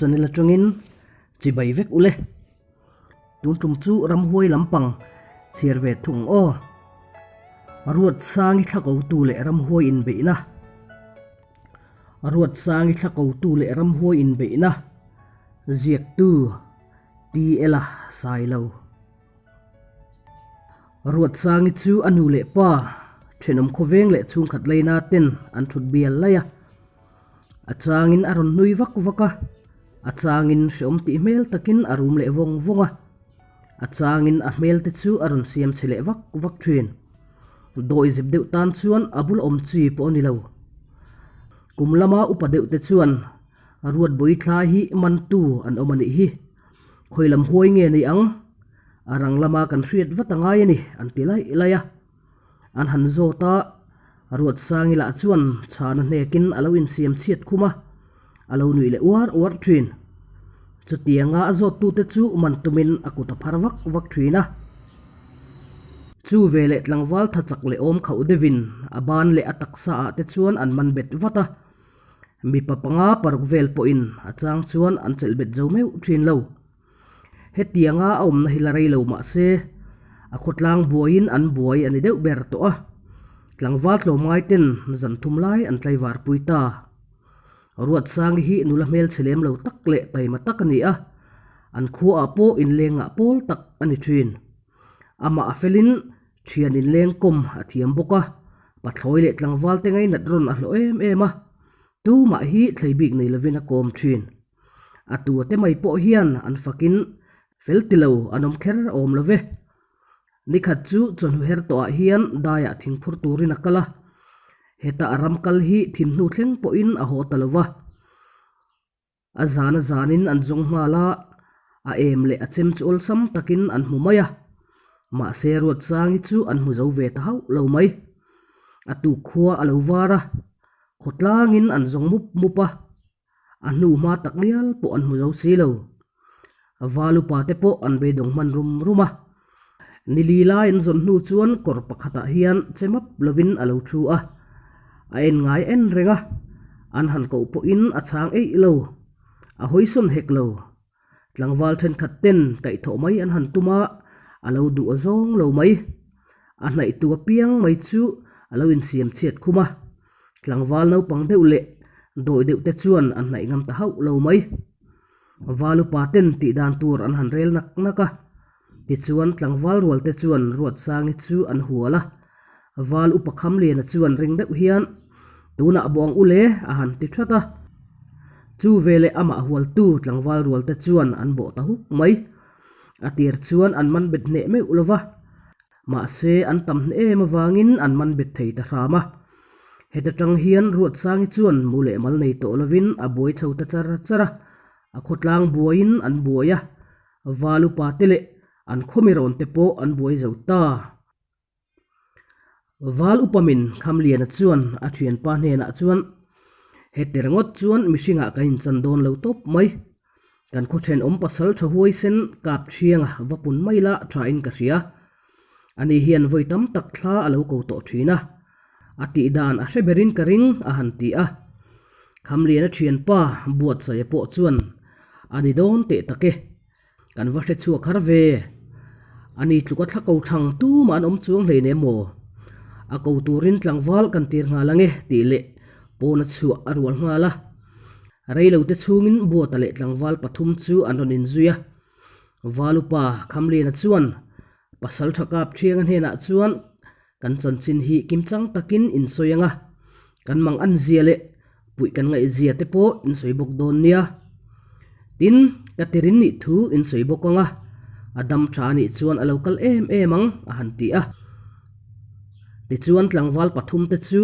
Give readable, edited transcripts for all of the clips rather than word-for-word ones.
Channel atangin chibai vek ule. Tun tum chu ramhuai lampang chhiar ve thung aw. Ruatsangi thla ko tu leh ramhuai inbeihna. Ruatsangi thla ko tu leh ramhuai inbeihna ziaktu TL a Sailo. Ruatsangi chu a nu leh pa thenawm khawveng leh chhungkhat laina ten an thut bial laih a. A changin a rawn hnui vak vak a, a changin hreawm tih hmel takin a rum leh vawng vawng a, a changin a hmel te chu a rawn siam chhe leh vak vak thin. Dawihzep deuh tan chuan a bul awm chi pawh a ni lo. Kum lama upa deuh te chuan Ruatbawi thla hi mantu an awm a nih hi. Khawi lam huai nge ni ang? A rang lama kan hriat vat a ngai a ni, an ti laih laih a. An han zawt a, Ruatsangi lah chuan chhana hnekin a lo insiam chhiat khum a, a lo nuih leh uar uar thin. Chutianga a zawttute chu man tumin a kut a phar vak vak thin a. Chu veleh tlangval tha chak leh awm khauh deuhin a ban leh a taksa ah te chuan an man bet vat a. Mipa panga paruk vel pawhin a chang chuan an chelh bet zo meuh thin lo. Hetianga a awmna hi la rei lo mah se, a khawtlang buaiin an buai a ni deuh ber tawh a, tlangval tlawmngai ten zan thum lai an tlaivar pui ta. Ruatsangi hi nula hmelchhe lem lo tak leh taima tak a ni a, an khuaah pawh inlengah pawl tak a ni thin. Amah a felin thian inleng kawm a thiam bawk a, pathlawi leh tlangval te ngainat rawn a hlawh em em a, tumah hi thlei bik nei lovin a kawm thin. A tua te mai pawh hian an fakin fel ti lo an awm kher awm lo ve. Nikhat chu chawhnu her tawhah hian daiah thingphur turin a kal a, heta a ram kal hi thimhnu thleng pawhin a haw ta lo va. A zan a zanin an zawng nghal a, a em leh a chem chu awlsam takin an hmu mai a, mahse Ruatsangi chu an hmu zo ve ta hauh lo mai. A tukkhua a lo var a, khawtlangin an zawng mup mup a. A hnu hma tak ngial pawh an hmu zo si lo. Val upa te pawh an beidawng hman rum rum a. Ni li lai an zawn hnu chuan kawr pakhatah hian che map lovin a lo thu a. A en ngai en reng a, an han koh pawhin a chhang eih lo. A hawisawn hek lo. Tlangval thenkhat ten kaihthawh mai an han tum a, a lo duh a zawng lo mai. A hnaihtu apiang mai chu a lo insiam chhiat khum a. Tlangval naupang deuh leh dawi deuh te chuan an hnaih ngam ta hauh lo mai. Val upa ten tih dan tur an han rel nak nak a. Tichuan tlangval rual te chuan Ruatsangi chu an hual a. Val upa Khamliana chuan ring deuh hian, Tunah buang u le, a han ti that a. Chu veleh amah hualtu tlangval rual te chuan an bawh ta huk mai. A tir chuan an man bet hneh meuh lo va. Mahse an tam hneh em avangin an man bet thei ta hram a. Heta tang hian Ruatsangi chuan mu leh mal nei tawh lovin a buai chho ta char char a. A khawtlang buaiin an buai a, val upa te leh an khawmirawn te pawh an buai zo ta. Val upamin Khamliana chuan a thianpa hnenah chuan, Heti ringawt chuan mihringah kan inchan dawn lo tawp mai. Kan khaw thenawm pasal tha huaisen kap thianga va pun mai la thain ka hria. Ani hian vawi tam tak thla a lo ko tawh thin a. A tih dan a hre berin ka ring a han ti a. Khamliana thianpa Buatsaia pawh chuan, A ni dawn teh tak e. Kan va hre chhuak har ve. Ani tluk a thla ko thang tumah an awm chuang hlei nem maw? A ko turin tlangval kan tir nghal ange tih leh pawn a chhuah a rual nghal a. Reilo te chhungin Buata leh tlangval pathum chu an rawn inzui a. Valupa Khamliana chuan pasal tha kap thianga hnenah chuan kan chanchin hi kimchang takin in sawi ang a, kan mang an zia leh puih kan ngaihzia te pawh in sawi bawk dawn nia. Tin, ka tirin nih thu in sawi bawk ang a, a dam tha anih chuan a lo kal em em ang a han ti a. Tichuan tlangval pathum te chu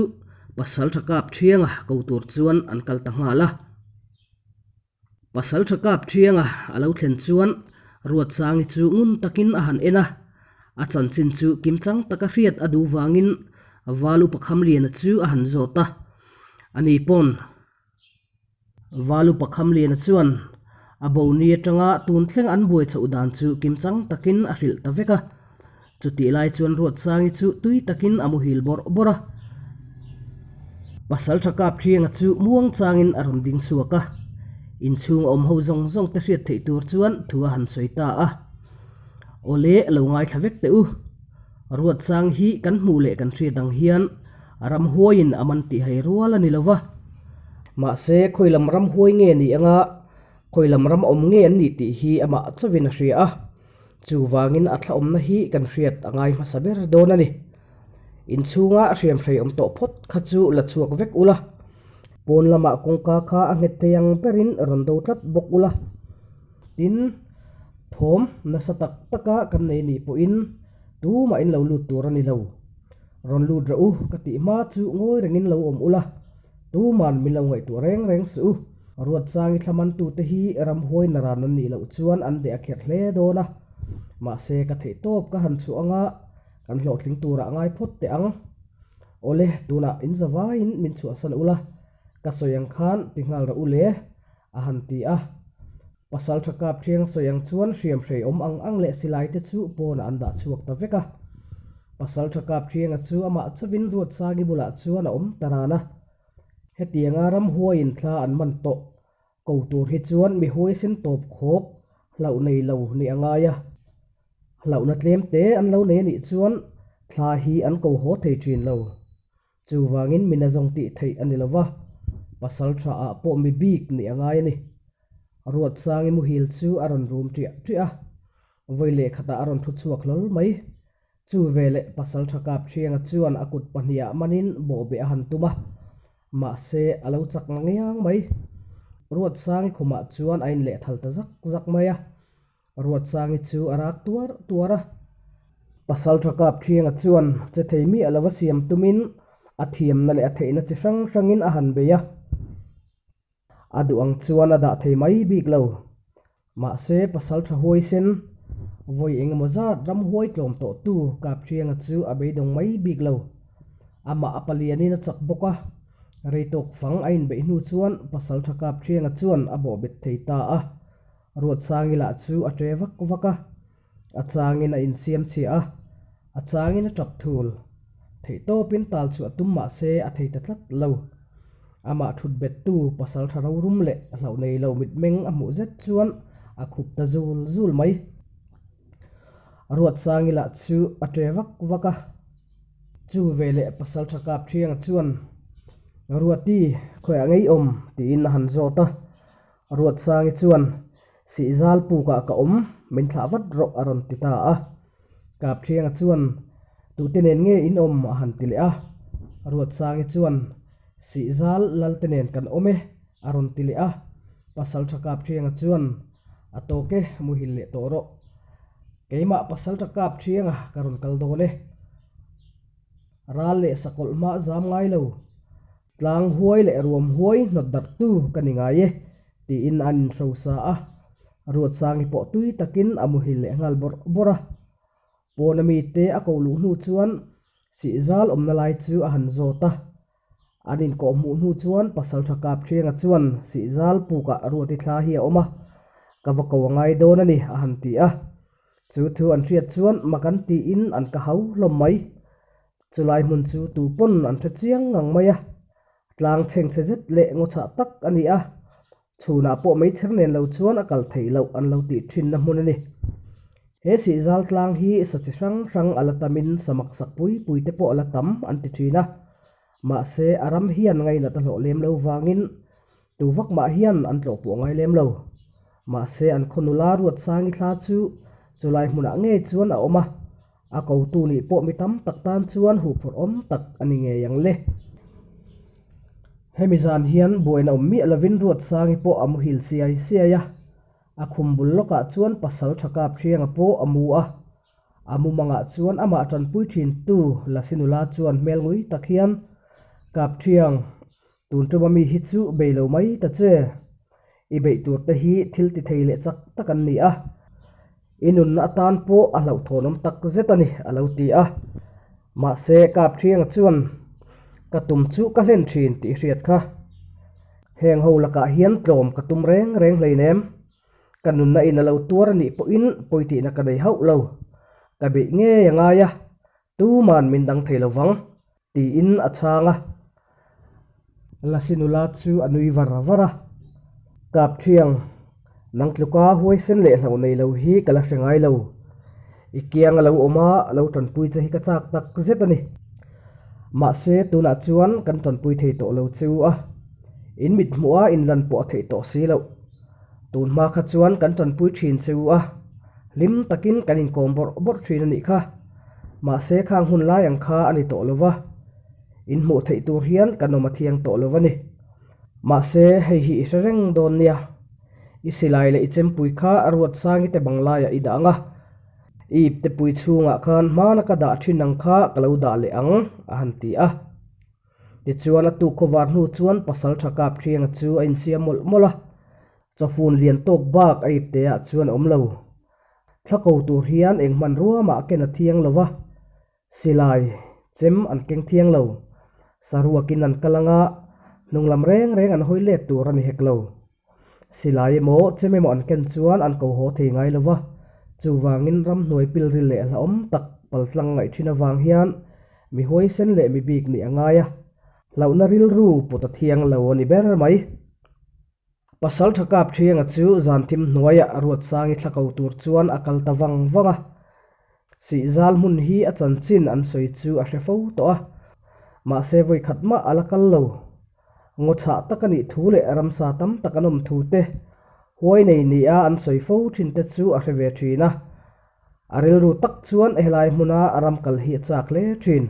pasal tha kap thianga ko tur chuan an kal ta nghal a. Pasal tha kap thianga a lo thlen chuan Ruatsangi chu ngun takin a han en a, a chanchin chu kimchang taka hriat a duh vangin Val Upa Khamliana chu a han zawt a, ani pawn Val Upa Khamliana chuan a bo ni atanga tun thleng an buai chhoh dan chu kimchang takin a hrilh ta vek a, Chutih lai chuan Ruatsangi chu tui takin a muhil bawrh bawrh a. Pasal tha kap thianga chu muang changin a rawn ding chhuak a. Inchhung a awm ho zawng zawng te hriat theih tur chuan thu a han sawi ta a. Awle, lo ngaithla vek teh u. Ruatsang hi kan hmuh leh kan hriat ang hian ramhuaiin a man tih hai rual a ni lo va. Mahse, khawi lam ramhuai nge ni anga khawi lam ram awm nge an nih tih hi amah chauhin a hria a. Chuvangin a thlaawmna hi kan hriat a ngai hmasa ber dawn a ni. Inchhunga hriamhrei awm tawh phawt kha chu la chhuak vek ula, pawn lamah kawngka kha a nghet thei ang berin rawn do tlat bawk ula. Tin, thawm nasa tak taka kan nei nih pawhin tumah in lo lut tur a ni lo. Rawn lut rawh u ka tih hma chu ngawi rengin lo awm ula, tuman min lo ngaihtuah reng reng suh u. Ruatsangi thlamantute hi ramhuai naran an nih loh chuan an deh a kherh hle dawn a, mahse ka theihtawp ka han chhuah anga kan hlawhtling turah ngai phawt teh ang. Awle, tunah in zavaiin min chhuahsan ula, ka sawi ang khan ti nghal rawh u le, a han ti a. Pasal tha kap thiang sawi ang chuan hriam hrei awm ang ang leh silai te chu pawnah an dah chhuak ta vek a. Pasal tha kap thianga chu amah chauhin Ruatsangi bulah chuan a awm ta ran a. Hetianga ramhuaiin thla an man tawh ko tur hi chuan mi huaisen tawp khawk hlauh nei lo nih a ngai a. Hlauhna tlem te an lo nei anih chuan thla hi an ko haw thei thin lo. Chuvangin mi nazawng tih theih a ni lo va, pasal tha ah pawh mi bik nih a ngai a ni. Ruatsangi muhil chu a rawn rum ṭiah ṭiah a, vawi lehkhatah a rawn thu chhuak hlawl mai. Chu veleh pasal tha kap ṭhianga chuan a kut pahniha manin bawhbeh a han tum a, mahse a lo chak ngiang mai. Ruatsangi khumah chuan a inlehthal ta zak zak mai a. Ruatsangi chu a rak tuar tuar a, Pasal tha kap thianga chuan che thei miah lova siam tumin a thiamna leh a theihna chi hrang hrangin a han bei a, a duh ang chuan a dah thei mai bik lo. Mahse, Pasal tha huaisen, vawi eng emaw zat ram huai tlawm tawhtu kap thianga chu a beidawng mai bik lo. Amah a palianin a chak bawk a, rei tawk fang a inbeih hnu chuan Pasal tha kap thianga chuan a bawhbet thei ta a. Ruatsangi lah chu a ṭe vak vak a, a changin a insiam chhiah a, a changin a ṭap thul. Theihtawpin tal chhuah tum mah se a thei ta tlat lo. Amah ṭhut bettu pasal ṭha rorum leh hlauh nei lo mitmeng a hmuh zet chuan a khup ta zul zul mai. Ruatsangi lah chu a ṭe vak vak a, chu veleh pasal ṭha kap ṭhianga chuan, Ruati, khawiah ngei awm? tiin a han zawt a. Ruatsangi chuan, Sihzal pukah ka awm, min thlah vat rawh a rawn ti ta a. Kapthianga chuan, Tute nen nge in awm? a han ti leh a. Ruatsangi chuan, Sihzal lalte nen kan awm e a rawn ti leh a. Pasaltha Kapthianga chuan, A tawk e, muhil leh tawh rawh. Keimah Pasaltha Kapthianga ka rawn kal dawn e. Ral leh sakawlh hma zam ngai lo. Tlang huai leh ruam huai hnawt darhtu ka ni ngai e, tiin an inhrosa a. Ruatsangi pawh tui takin a muhil leh nghal bawrh bawrh a. Pawna mite a koh luh hnu chuan Sihzal awmna lai chu a han zawt a. An inkawh hmuh hnu chuan Pasaltha Kapthianga chuan Sihzal pukah Ruati thla hi a awm a, ka va ko a ngai dawn a ni, a han ti a. Chu thu an hriat chuan mak an tiin an ka hau hlawm mai. Chulai hmun chu tu pawn an hre chiang ngang mai a, tlang chhengchhe zet leh ngaw chhah tak a ni a, chhunah pawh meichher nen lo chuan a kal theih loh an lo tih thinna hmun a ni. He sihzal tlang hi sa chi hrang hrang a la tamin samak sak pui pui te pawh a la tam an ti thin a, mahse a ram hian ngainat a hlawh lem lo vangin Tu vak mah hian an tlawh pawh ngai lem lo. Mahse an khaw nula Ruatsangi thla chu chulai hmunah ngei chuan a awm a, a kotu nih pawh mi tam tak tan chuan huhphurh awm tak a ni ngei ang le. Hemi zan hian buaina awm miah lovin Ruatsangi pawh a muhil siai siai a, a khum bul lawkah chuan pasal tha kap thianga pawh a mu a. A mumangah chuan amah tanpui thintu Lasi nula chuan hmel ngui tak hian, Kap thiang, Tun tuma mi hi chu bei lo mai ta che. I beih tur te hi thil ti thei leh chak tak an ni a, i nunna atan pawh a hlauhthawnawm tak zet a ni, a lo ti a. Mahse, Kapthianga chuan, Ka tum chu ka hlen thin tih hriat kha. Heng ho lakah hian tlawm ka tum reng reng hleinem. Ka nunna in a lo tuar a nih pawhin pawitihna ka nei hauh lo. Ka beih ngei a ngai a, Tuman min dang thei lo vang, tiin a chhang a. Lasi nula chu a nui var var a. Kapṭhiang, nang tluka huaisen leh hlauh nei lo hi ka la hre ngai lo. I kiang a lo awm a, lo ṭanpui che hi ka chak tak zet a ni. Mahse, tunah chuan kan ṭanpui thei tawh lo che u a, in mit hmuh a inlan pawh a theih tawh si loh. Tun hma kha chuan kan ṭanpui ṭhin che u a, hlim takin kan inkawm bawrh bawrh ṭhin a nih kha. Mahse, khang hun lai ang kha a ni tawh lo va, in hmuh theih tur hian kan awm a thiang tawh lo a ni. Mahse, hei hi i hre reng dawn nia. I silai leh i chempui kha a Ruatsangi te bang laiah i dah ang a. I iptepui chhungah khan hmana ka dah thin ang kha ka lo dah leh ang, a han ti a. Tichuan a tuk khawvar hnu chuan pasal tha kap thianga chu a insiam mawlh mawlh a. Chawfun lian tawk bak a ipteah chuan a awm lo. Thla ko tur hian eng hmanrua mah ken a thiang lo va. Silai, chem an keng thiang lo. Saruakin an kal anga, hnunglam reng reng an hawi let tur a ni hek lo. Silai emaw, chem emaw an ken chuan an ko haw thei ngai lo va, chuvangin ramhnuai pilril leh hlauhawm tak paltlang ngaih thin avang hian mi huaisen leh mi bik nih a ngai a, hlauhna rilru put a thiang lo a ni ber mai. Pasal tha kap thianga chu zan thim hnuaiah Ruatsangi thla ko tur chuan a kal ta vang vang a. Sihzal hmun hi a chanchin an sawi chu a hre fo tawh a, mahse vawi khat mah a la kal lo. Ngaw chhah tak a nih thu leh ramsa tam tak an awm thu te, huai nei nia an sawi fo thin te chu a hre ve thin a. A rilru tak chuan helai hmuna a ram kal hi a chak hle thin.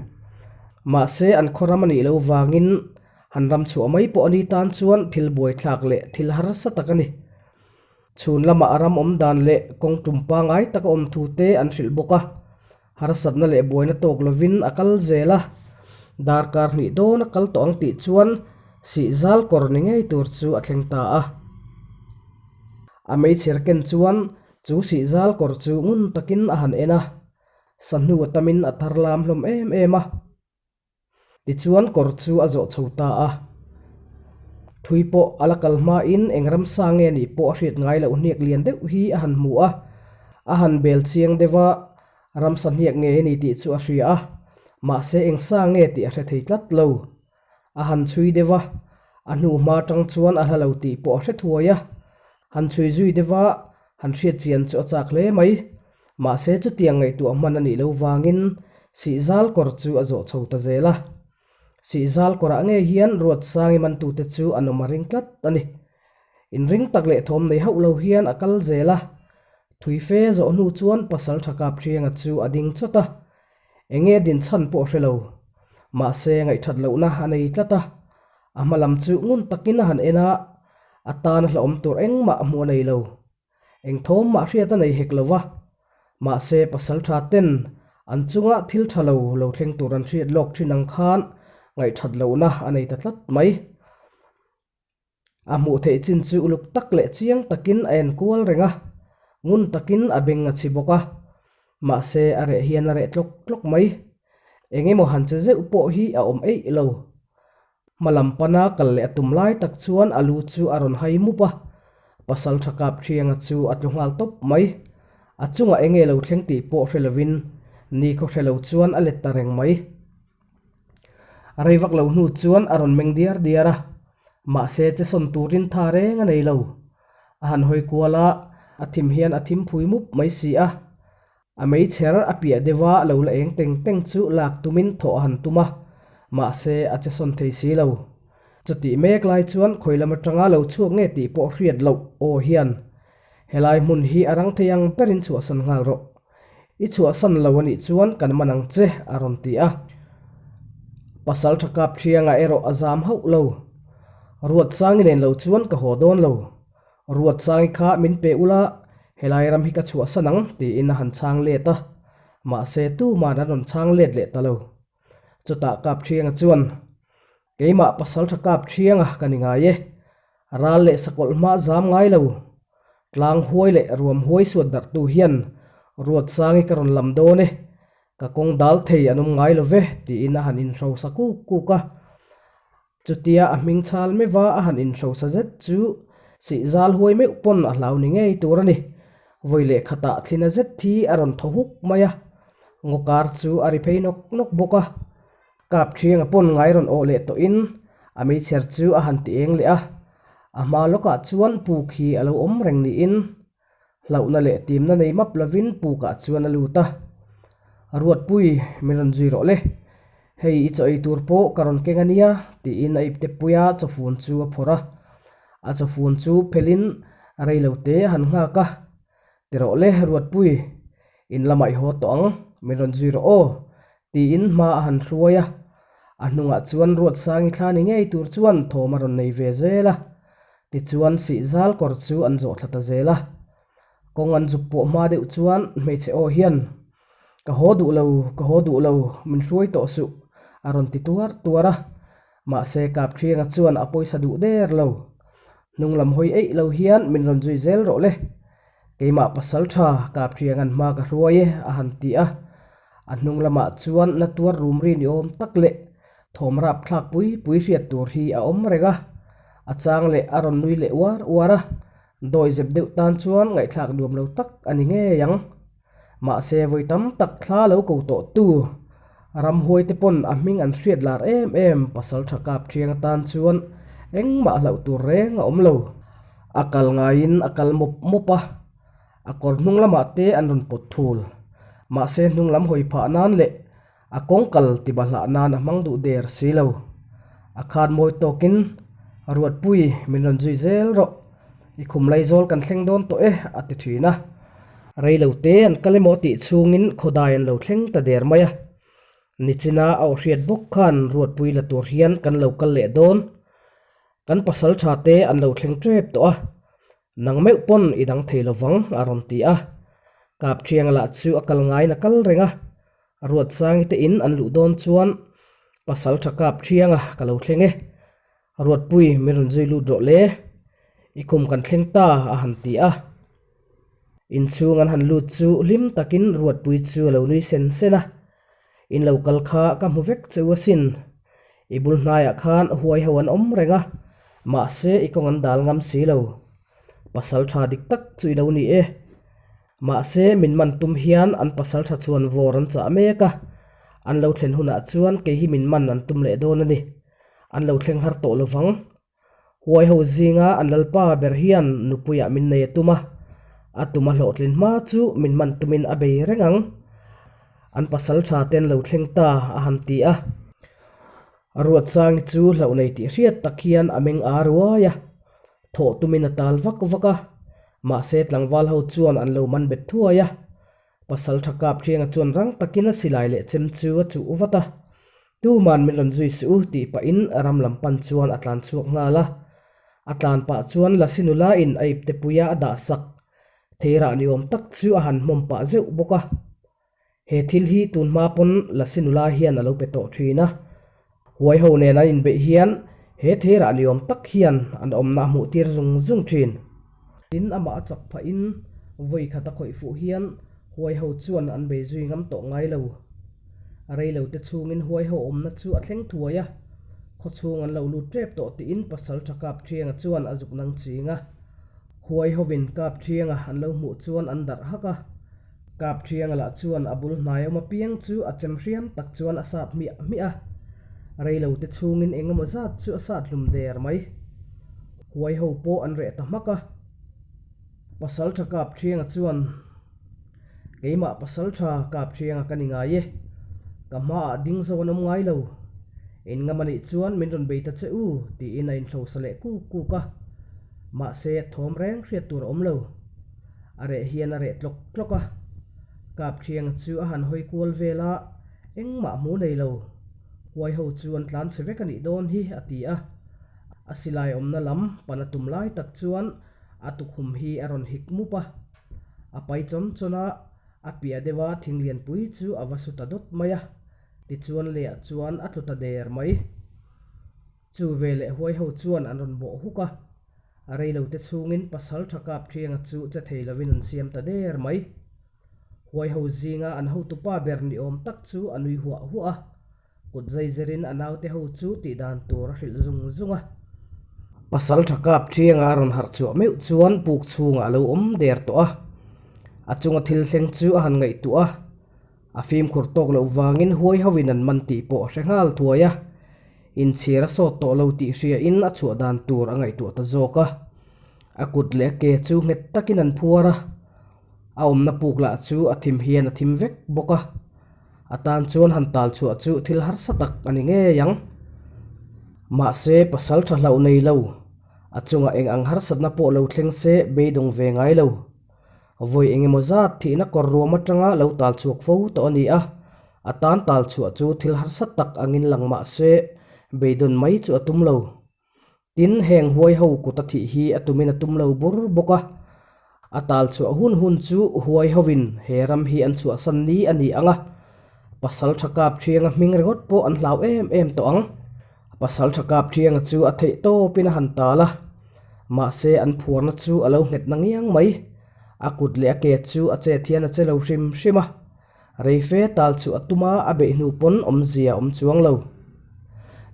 Mahse an khaw ram a nih loh vangin han ram chhuah mai pawh a ni tan chuan thil buaithlak leh thil harsa tak a ni. Chhun lamah a ram awm dan leh kawng tum pangai tak a awm thu te an hrilh bawk a. Harsatna leh buaina tawk lovin a kal zel a. Darkar hnih dawn a kal tawh ang tih chuan sihzal kawr ni ngei tur chu a thleng ta a. A meichher ken chuan Chu sihzal kawr chu ngun takin a han en a, sahnu a tamin a tar lam hlawm em em a. Tichuan kawr chu a zawh chho ta a. Thui pawh a la kal hmain eng ramsa nge nih pawh a hriat ngai loh hniak lian deuh hi a han hmu a, a han bel chiang deuh a, ramsa hniak nge a ni tih chu a hria a, mahse eng sa nge tih a hre thei tlat lo. A han chhui deuh a, a hnu hma tang chuan a hla lo tih pawh a hre thuai a. Han chhui zui deuh a, han hriat chian chu a chak hle mai. Mahse chutiang ngaihtuah hman a nih loh vangin Sihzal kawr chu a zawh chho ta zel a. Sihzal kawrah ngei hian Ruatsangi mantute chu an awm a ring tlat a ni. Inring tak leh thawm nei hauh lo hian a kal zel a. Thui fe zawh hnu chuan Pasal Tha Kapṭhianga chu a ding chawt a. Enge din chhan pawh a hre lo. Mahse ngaihthat lohna a nei tlat a, a hma lam chu ngun takin a han en a, a tan a hlauhawm tur engmah hmuh a nei lo. Eng thawm mah hriat a nei hek lo va. Mahse pasal tha ten an chunga thil tha lo lo thleng tur an hriat lawk thin ang khan ngaihthat lohna a nei ta tlat mai. A hmuh theih chin chu uluk tak leh chiang takin a en kual reng a, ngun takin a beng a chhi bawk a. Mahse a reh hian a reh tlawk tlawk mai. Eng emaw han che zeuh pawh hi a awm eih lo. Hma lam pana kal leh a tum lai tak chuan a lu chu a rawn hai mup a, pasal tha kap thianga chu a tlu nghal tawp mai. A chungah enge lo thleng tih pawh hre lovin nikhaw hre lo chuan a let ta reng mai. A rei vak lo hnu chuan a rawn meng diar diar a, mahse che sawn turin tha reng a nei lo. A han hawi kual a, a thim hian a thim phui mup mai si a. A meichher a piah deuh a lo la eng teng teng chu lak tumin thawh a han tum a, mahse a che sawn thei si lo. Chutih mek lai chuan khawi lam atanga lo chhuak nge tih pawh hriat loh aw hian helai hmun hi a rang thei ang berin chhuahsan nghal rawh. I chhuahsan lo a nih chuan kan man ang che, a rawn ti a. Pasal tha kap thianga erawh a zam hauh lo. Ruatsangi nen lo chuan ka haw dawn lo. Ruatsangi kha min pe ula, helai ram hi ka chhuahsan ang, tiin a han chhang let a. Mahse, tuman an rawn chhang let leh ta lo. Chutah kap thianga chuan, Keimah pasal tha kap thianga ka ni ngai e. Ral leh sakawlh hma zam ngai lo. Tlang huai leh ruam huai suat darhtu hian Ruatsangi ka rawn lam dawn e. Ka kawng dal thei an awm ngai lo ve tiin a han inhrosa kuk kuk a. Chutia a hming chhal meuh a a han inhrosa zet chu sihzal huai meuh pawn a hlau ni ngei tur a ni. Vawi leh khatah thlina zet hi a rawn thaw huk mai a. Ngawkar chu a ri phei nawk nawk bawk a. Kap thiang a pawn ngai rawn awh leh tawhin a meichher chu a han ti eng leh a. A hma lawkah chuan puk hi a lo awm reng niin hlauhna leh timna nei map lovin pukah chuan a lut a. Ruatpui, min rawn zui rawh le. Hei i chaw ei tur pawh ka rawn keng a nia, tiin a iptepuia chawfun chu a phawrh a. A chawfun chu phelhin reilote a han nghak a. Ti rawh le, Ruatpui, in lamah i haw tawh ang, min rawn zui rawh aw, tiin hma a han hruai a. A hnungah chuan Ruatsangi thla ni ngei tur chuan thawm a rawn nei ve zel a. Tichuan sihzal kawr chu an zawh thla ta zel a. Kawng an zuk pawh hma deuh chuan hmeichhe aw hian, Ka haw duh lo, ka haw duh lo, min hruai tawh suh, a rawn ti tuar tuar a. Mahse Kapṭhianga chuan a pawisa duh der lo. Hnung lam hawi eih lo hian min rawn zui zel rawh le. Keimah pasal tha Kapṭhianga'n hma ka hruai e, a han ti a. A hnung lamah chuan na tuar rum ri ni awm tak leh thawm rap thlak pui pui hriat tur hi a awm reng a. A chang leh a rawn nui leh uar uar a. Dawi zep deuh tan chuan ngaihthlak nuam lo tak a ni ngei ang. Mahse vawi tam tak thla lo ko tawh tu ramhuai te pawn a hming an hriat lar em em pasal tha kap thiang atan chuan engmah hlauh tur reng a awm lo. A kal ngaiin a kal mawp mawp a, a kawr hnung lamah te an rawn pawt thul. Mahse hnung lam hawi phah nan leh A kawng kal ti bahlah nan a hmang duh der si lo. A khan mawi tawkin, Ruatpui, min rawn zui zel rawh. I khum laizawl kan thleng dawn tawh e, a ti thin a. Rei lo te an kal emaw tih chhungin khawdai an lo thleng ta der mai a. Nichina a aw hriat bawk khan Ruatpui la tur hian kan lo kal leh dawn. Kan pasal tha te an lo thleng tep tawh a. Nang meuh pawn i dang thei lovang, a rawn ti a. Kapṭhianga lah chu a kal ngaiin a kal reng a. Ruatsangi te in an luh dawn chuan, Pasalṭha Kapṭhianga ka lo thleng e. Ruatpui min rawn zui lut rawh le. I kum kan thleng ta, a han ti a. Inchhung an han lut chu hlim takin Ruatpui chu a lo nui sen sen a. In lo kal kha ka hmu vek che u asin. I bul hnaiah khan huai ho an awm reng a, mahse i kawng an dal ngam si lo. Pasal tha dik tak chu i lo ni e. Mahse min man tum hian an pasal tha chuan vawr an chah mek a, an lo thlen hunah chuan kei hi min man an tum leh dawn a ni. An lo thleng har tawh lovang. Huai ho zinga an lalpa ber hian nupuiah min nei a tum a, a tum a hlawhtlin hma chu min man tumin a bei reng ang. An pasal tha ten lo thleng ta a han ti a. Ruatsangi chu hlauh nei tih hriat tak hian a meng a ruai a, thawh tumin a tal vak vak a, mahse tlangval ho chuan an lo man bet thuai a. Pasal tha kap thianga chuan rang takin a silai leh chem chu a chuh vat a, Tuman min rawn zui suh u tih pahin ram lam pan chuan a tlan chhuak nghal a. A tlan pah chuan Lasi nula in a ipte puia a dah sak theirah ni awm tak chu a han hmawm pah zeuh bawk a. He thil hi tun hma pawn Lasi nula hian a lo pe tawh thin a. Huai ho nen an inbeih hian he theirah ni awm tak hian an awmna a hmuh tir zung zung thin. Tin, amah a chak phahin vawi khat a khawih fuh hian huai ho chuan an bei zui ngam tawh ngai lo. A rei lo te chhungin huai ho awmna chu a thleng thuai a, khaw chhung an lo lut tep tawh tiin Pasalṭha Kapṭhianga chuan a zuk nang ching a. Huai hovin Kapṭhianga an lo hmuh chuan an darh hak a. Kapṭhianga lah chuan a bul hnai awm apiang chu a chem hriam tak chuan a sat hmiah hmiah a. Rei lo te chhungin eng emaw zat chu a sat hlum der mai. Huai ho pawh an reh ta hmak a. Pasalṭha Kapṭhianga chuan. Keimah pasal tha kap thianga ka ni ngai e. Ka hmaah ding zo an awm ngai lo. In ngam anih chuan min rawn bei ta che u tiin a inhrosa leh kuk kuk a. Mahse thawm reng hriat tur a awm lo. A reh hian a reh tlawk tlawk a. Kap thianga chu a han hawi kual vel a, engmah hmu nei lo. Huai ho chu an tlan chhe vek anih dawn hi a ti a. A silai awmna lam pan a tum lai tak chuan a tukhum hi a rawn hik mup a. A pai chawn chawn a, a piah deuh a thing lianpui chu a va su ta dawt mai a, tichuan lehah chuan a tlu ta der mai. Chu ve leh huai ho chuan an rawn bawh huk a, a rei lo te chhungin pasal tha kap thianga chu che thei lovin an siam ta der mai. Huai ho zinga an hotupa ber ni awm tak chu a nui huah huah a. Kut zai zerin a naute ho chu tih dan tur a hrilh zung zung a. Pasal tha kap thianga a rawn harh chhuah meuh chuan puk chhungah a lo awm der tawh a. A chunga thil thleng chu a han ngaihtuah a, a fimkhur tawk loh vangin huai hovin an man tih pawh a hre nghal thuai a. Inchhir a sawt tawh lo tih hriain a chhuah dan tur a ngaihtuah ta zawk a. A kut leh a ke chu nghet takin an phuar a, a awmna puk lah chu a thim hian a thim vek bawk a. A tan chuan han tal chhuah chu thil harsa tak a ni ngei ang. Mahse, pasal tha hlauh nei lo, a chungah eng ang harsatna pawh lo thleng se beidawng ve ngai lo. Vawi eng emaw zat thihna kawr ruam atanga lo tal chhuak fo tawh a ni a, a tan tal chhuah chu thil harsa tak angin lang mah se beidawn mai chu a tum lo. Tin, heng huai ho kut a thih hi a tumin a tum lo bur bawk a. A tal chhuah hun hun chu huai hovin he ram hi an chhuahsan ni a ni ang a, pasal tha kap thianga hming ringawt pawh an hlau em em tawh ang. Pasal tha kap thianga chu a theih tawpin a han tal a, mahse an phuarna chu a lo nghet na ngiang mai. A kut leh a ke chu a chet hian a che lo hrim hrim a. Rei fe tal chu a tum a, a beih hnu pawn awmzia a awm chuang lo.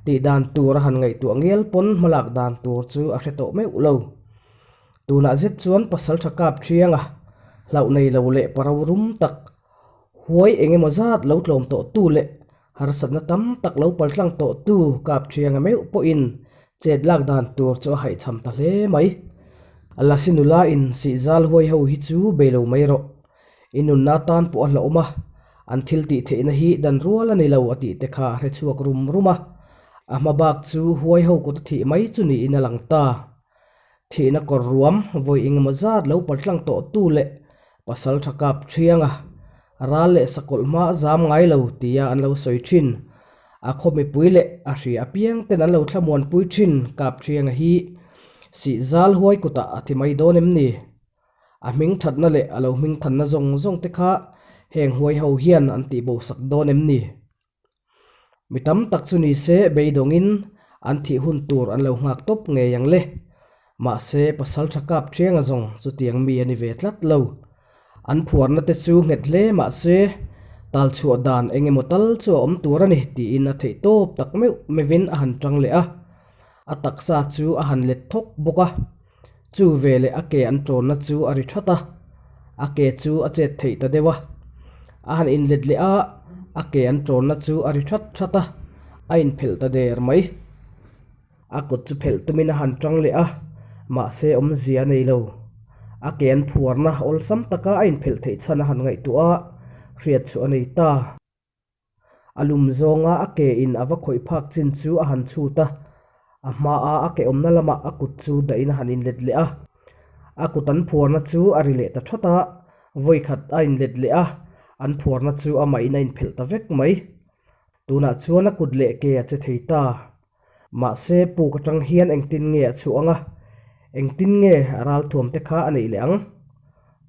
Tih dan tur a han ngaihtuah ngial pawn hmalak dan tur chu a hre tawh meuh lo. Tunah zet chuan pasal tha kap thianga hlauh nei lo leh paro rum tak, huai eng emaw zat lo tlawm tawh tu leh harsatna tam tak lo paltlang tawh tu kap thianga meuh pawhin chet lak dan tur chu a haihchham ta hle mai. Lasi nula in sihzal huai ho hi chu bei lo mai rawh. I nunna tan pawh a hlauhawm a, an thil tih theihna hi dan rual a ni lo a tih te kha a hre chhuak rum rum a. A hma bak chu huai ho kut a thih mai chu niin a lang ta. Thihna kawr ruam vawi engemaw zat lo paltlang tawh tu leh pasal tha kap thianga ral leh sakawlh hma a zam ngai lo tia an lo sawi thin. A khaw mipui leh a hria apiang ten an lo thlamuanpui thin kap thianga hi sihzal huai kutah a thi mai dawn em ni? A hming thatna leh a lo hming thanna zawng zawng te kha heng huai ho hian an tihbo sak dawn em ni? Mi tam tak chu ni se beidawngin an thih hun tur an lo nghak tawp ngei ang le. Mahse pasal tha kap thianga zawng chutiang mi a ni ve tlat lo. An phuarna te chu nghet hle mahse tal chhuah dan eng emaw tal chu a awm tur a ni tiin a theih tawp tak meuh meuhin a han tang leh a. A taksa chu a han let thawk bawk a. Chu veleh a ke an tawnna chu a ri that a, a ke chu a chet theih ta deuh a. A han inlet leh a, a ke an tawnna chu a ri that that a, a inphelh ta der mai. A kut chu phelh tumin a han tang leh a, mahse awmzia a nei lo. A ke an phuarna awlsam taka a inphelh theih chhan a han ngaihtuah a, hriat chu a nei ta. A lum zawnga a ke in a va khawih phak chin chu a han chhut a, a hmaa a ke awmna lamah a kut chu dahin a han inlet leh a. A kut an phuarna chu a ri leh ta thawt a, vawikhat a inlet leh a, an phuarna chu amahin a inphelh ta vek mai. Tunah chuan a kut leh ke a che thei ta. Mahse puk atang hian engtin nge a chhuah ang a, engtin nge a ralthuam te kha a neih leh ang?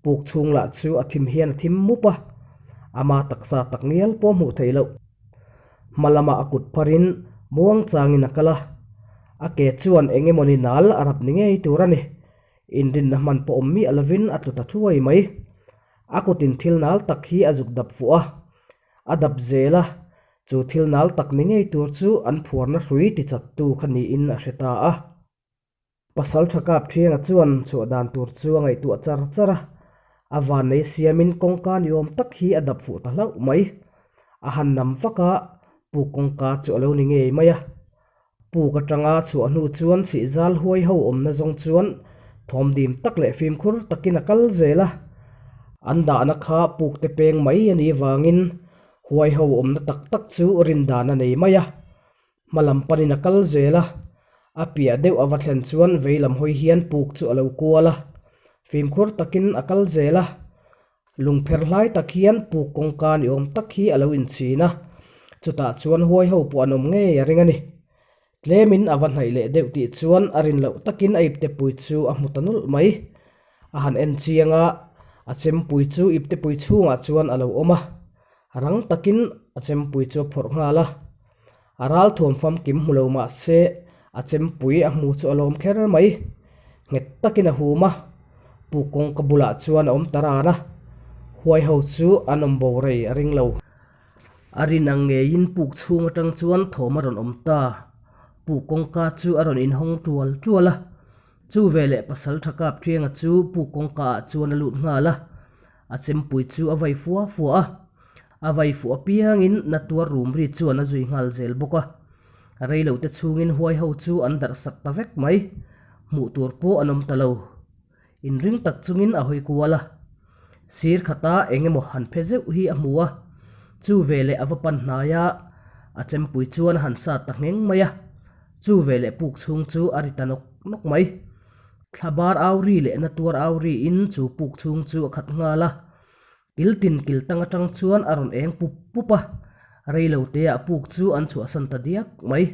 Puk chhung lah chu a thim hian a thim mup a, ama taksa tak ngial pawh hmuh theih loh. Hma lamah a kut pharin muang changin a kal a, a ke chuan eng emawni nal a rap ni ngei tur a ni. Inrinna hman pawh awm miah lovin a tlu ta thuai mai. A kutin thil nal tak hi a zuk dap fuh a, A dap zel a, chu thil nal tak ni ngei tur chu an phuarna hrui tichattu kha niin a hre ta a. Pasal tha kap thianga chuan chhuah dan tur chu a ngaihtuah char char a, a vannei siamin kawngka ni awm tak hi a dap fuh ta hlauh mai. A han nam vak a, puk kawngka chu a lo ni ngei mai a. Puk atanga chhuah hnu chuan sihzal huai ho awmna zawng chuan thawmdim tak leh fimkhur takin a kal zel a. An dahna kha puk te peng mai a nih vangin huai ho awmna tak tak chu rin dan a nei mai a. Hma lam panin a kal zel a, a piah deuh a va thlen chuan vei lam hawi hian puk chu a lo kual a. Fimkhur takin a kal zel a. Lungpher hlai tak hian puk kawngka ni awm tak hi a lo inchhin a, chutah chuan huai ho pawh an awm ngei a ring a ni. Tlemin a va hnaih leh deuh tih chuan a rin loh takin a iptepui chu a hmu ta nawlh mai. A han en chiang a, a chempui chu iptepui chhungah chuan a lo awm a, rang takin a chempui chu a phawrh nghal a. A ral thuam famkim hmu lo mah se a chempui a hmu chu a lawm kher mai. Nghet takin a hum a, puk kawngka bulah chuan a awm ta ran a, huai ho chu an awm bo rei a ring lo. A rin ang ngeiin puk chhung atang chuan thawm a rawn awm ta. Puk kawngka chu a rawn inhawng tual tual a, chu veleh pasal tha kap Thianga chu puk kawngka ah chuan a lut nghal a, A chempui chu a vai fua fua a, a vai fuh apiangin na tuar rum ri chuan a zui nghal zel bawk a. Reilote chhungin huai ho chu an darh sak ta vek mai. Hmuh tur pawh an awm ta lo. Inring tak chungin a hawi kual a. Sir khata eng emaw han phe zeuh hi a hmu a. Chu veleh a va pan hnai a, a chempui chuan a han sat ta ngheng mai a. Chu veleh puk chhung chu a ri ta nawk nawk mai. Thla bar au ri leh na tuar au riin chu puk chhung chu a khat nghal a. Kil tin kil tang atang chuan a rawn eng pup pup a, reilo teah puk chu an chhuahsan ta diak mai.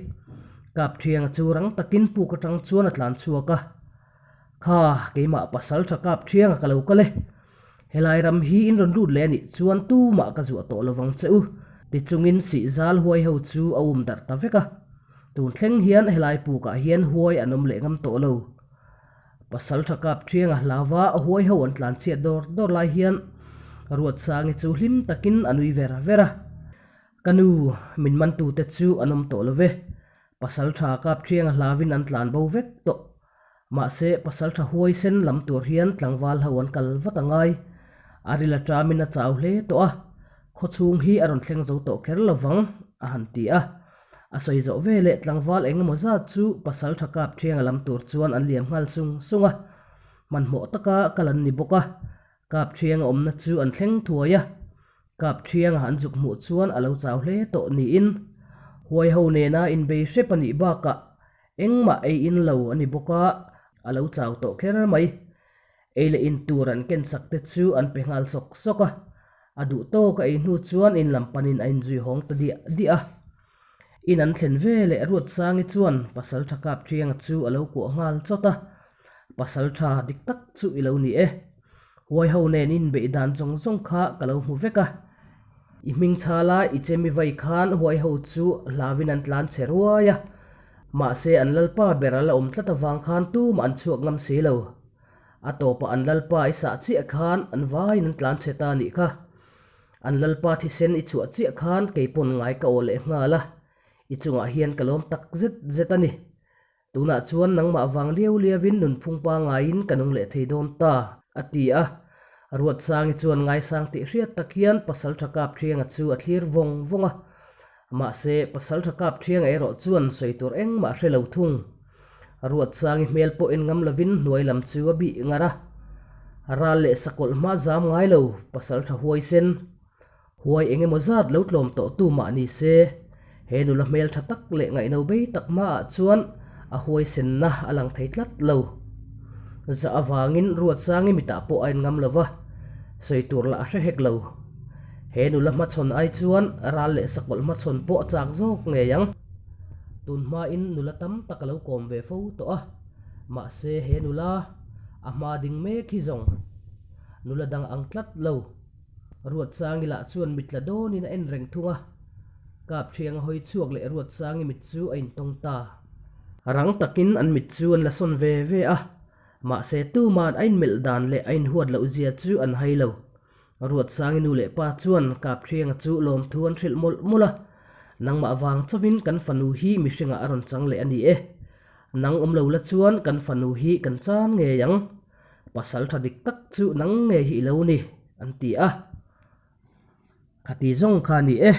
Kapthianga chu rang takin puk atang chuan a tlan chhuak a, Kha, keimah pasal tha Kapthianga ka lo kal e. Helai ram hi in rawn lut leh a nih chuan tumah ka zuah tawh lovang che u, tichungin sihzal huai ho chu a um darh ta vek a. Tun thleng hian helai pukah hian huai an awm leh ngam tawh lo. Pasal tha kap thianga hlauva a huai ho an tlan chhiat dawr dawr lai hian Ruatsangi chu hlim takin a nui ver ver a. Ka nu, min mantute chu an awm tawh lo ve. Pasal tha kap thianga hlauvin an tlan bo vek tawh. Mahse, pasal tha huai sen lam tur hian tlangval ho an kal vat a ngai. A ril aṭamin a chau hle tawh a, khawchhung hi a rawn thleng zo tawh kher lo vang, a han ti a. A sawi zawh ve leh tlangval eng emaw zat chu pasal tha kap thianga lam tur chuan an liam nghal sung sung a. Hmanhmawh taka kal an ni bawk a, kap thianga awmna chu an thleng thuai a. Kap thianga an zuk hmuh chuan a lo chau hle tawh niin huai ho nena inbei hrep a nih bakah engmah ei in lo a ni bawk a, a lo chau tawh kher mai. Ei leh in tur an ken sak te chu an pe nghal sawk sawk a, a duh tawk a ei hnu chuan in lam panin a inzui hawng ta diah diah a. In an thlen ve leh Ruatsangi chuan Pasaltha Kapthianga chu a lo kuah nghal chawt a, Pasaltha dik tak chu i lo ni e. Huaiho nen in beih dan zawng zawng kha ka lo hmu vek a. I hming chhala i chemi vai khan huaiho chu hlauin an tlan che ruai a. Mahse an lalpa ber a la awm tlat avang khan tumah an chhuak ngam si lo. A tawpah an lalpa i sah chiah khan an vaiin an tlan chhe ta nih kha. An lalpa thisen i chhuah chiah khan kei pawn ngai ka aw leh nghal a, i chungah hian ka lawm tak zet zet a ni. Tunah chuan nangmah vang liau liauin nunphung pangaiin ka nung leh thei dawn ta, a ti a. Ruatsangi chuan ngaisang tih hriat tak hian Pasaltha Kapthianga chu a thlir vawng vawng a. Mahse, Pasaltha Kapthianga erawh chuan sawi tur engmah hre lo thung. Ruatsangi hmel pawh en ngam lovin hnuai lam chu a bih ngar a. Ral leh sakawlh hma zam ngai lo, Pasaltha huaisen. Huai eng emaw zat lo tlawm tawh tu mah ni se, he nula hmel tha tak leh ngaihno bei tak hmaah chuan a huaisenna a lang thei tlat lo. Zah avangin Ruatsangi mitah pawh a en ngam lo va, sawi tur lah a hre hek lo. He nula hmachhawn ai chuan ral leh sakawlh hmachhawn pawh a chak zawk ngei ang. Tun hmain nula tam tak a lo kawm ve fo tawh a, mahse he nula a hma ding mek hi zawng nula dang ang tlat lo. Ruatsangi lah chuan mit la dawnin a en reng thung a, Kapthiang a hawi chhuak leh Ruatsangi mit chu a intawng ta. Rang takin an mit chu an la sawn ve ve a, mahse tuman a inmelh dan leh a inhuat loh zia chu an hai lo. Ruatsangi nu leh pa chuan Kapthianga chu lawmthu an hrilh mawlh mawlh a, Nangmah vang chauhin kan fanu hi mihringah a rawn chang leh a ni e. Nang awm lo la chuan kan fanu hi kan chan ngei ang. Pasal tha dik tak chu nang nge hi i lo ni, an ti a. Khati zawng kha a ni e.